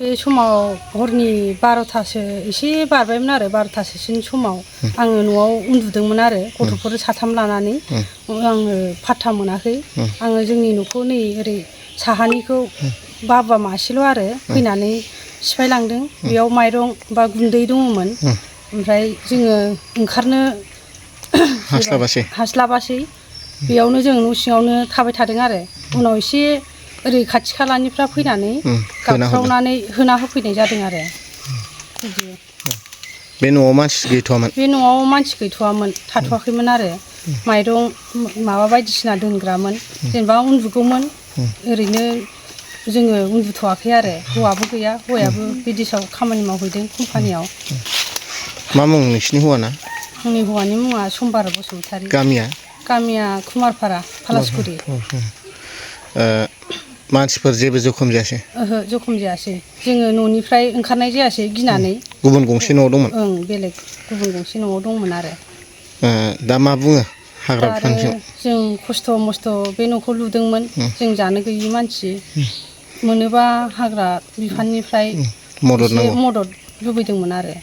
बे समाव हरनि 12थासो एसे बारबायमोन आरो 12थासोनि समाव आङो न'आव उन्दुदोंमोन आरो गथ'फोर साथाम लानानै आङो फात्ता मोनाखै आङो जोंनि न'खौ नै ओरै साहानिखौ बाबा मासेल' आरो फैनानै सिफायलांदों बेयाव माइरं बा गुन्दै दङमोन ओमफ्राय जोङो ओंखारनो हास्लाबासै बेयावनो जों न' सिङावनो थाबाय थादों आरो उनाव एसे ओरै खाथि खालानिफ्रा फैनानै गाबख्रावनानै होना होफैनाय जादों आरो बिदि बे न'आव मानसि गैथ'वामोन बे न'आव मानसि गैथ'वामोन थाथ'वाखैमोन आरो माइरं माबा बायदिसिना दोनग्रामोन जेनेबा उन्दुगौमोन ओरैनो जोङो उन्दुथ'वाखै आरो हौवाबो गैया हौवायाबो बिदेशआव खामानि मावहैदों कम्पानियाव मा मुं नोंसिनि हौवाना आंनि हौवानि मुङा सम्बार बसुमतारी गामिया कुमारपारा फालासगुरि मानसिफोर जेबो जखम जायासै ओहो जखम जायासै जोङो न'निफ्राय ओंखारनाय जायासै गिनानै गुबुन गंसे न'आव दंमोन ओं बेलेग गुबुन गंसे न'आव दंमोन आरो दा मा बुङो हाग्रा बिफानजों जों खस्थ' मस्थ' बे न'खौ लुदोंमोन जों जानो गैयि मानसि मोनोबा हाग्रा बिफाननिफ्राय एसे मदद लुबैदोंमोन आरो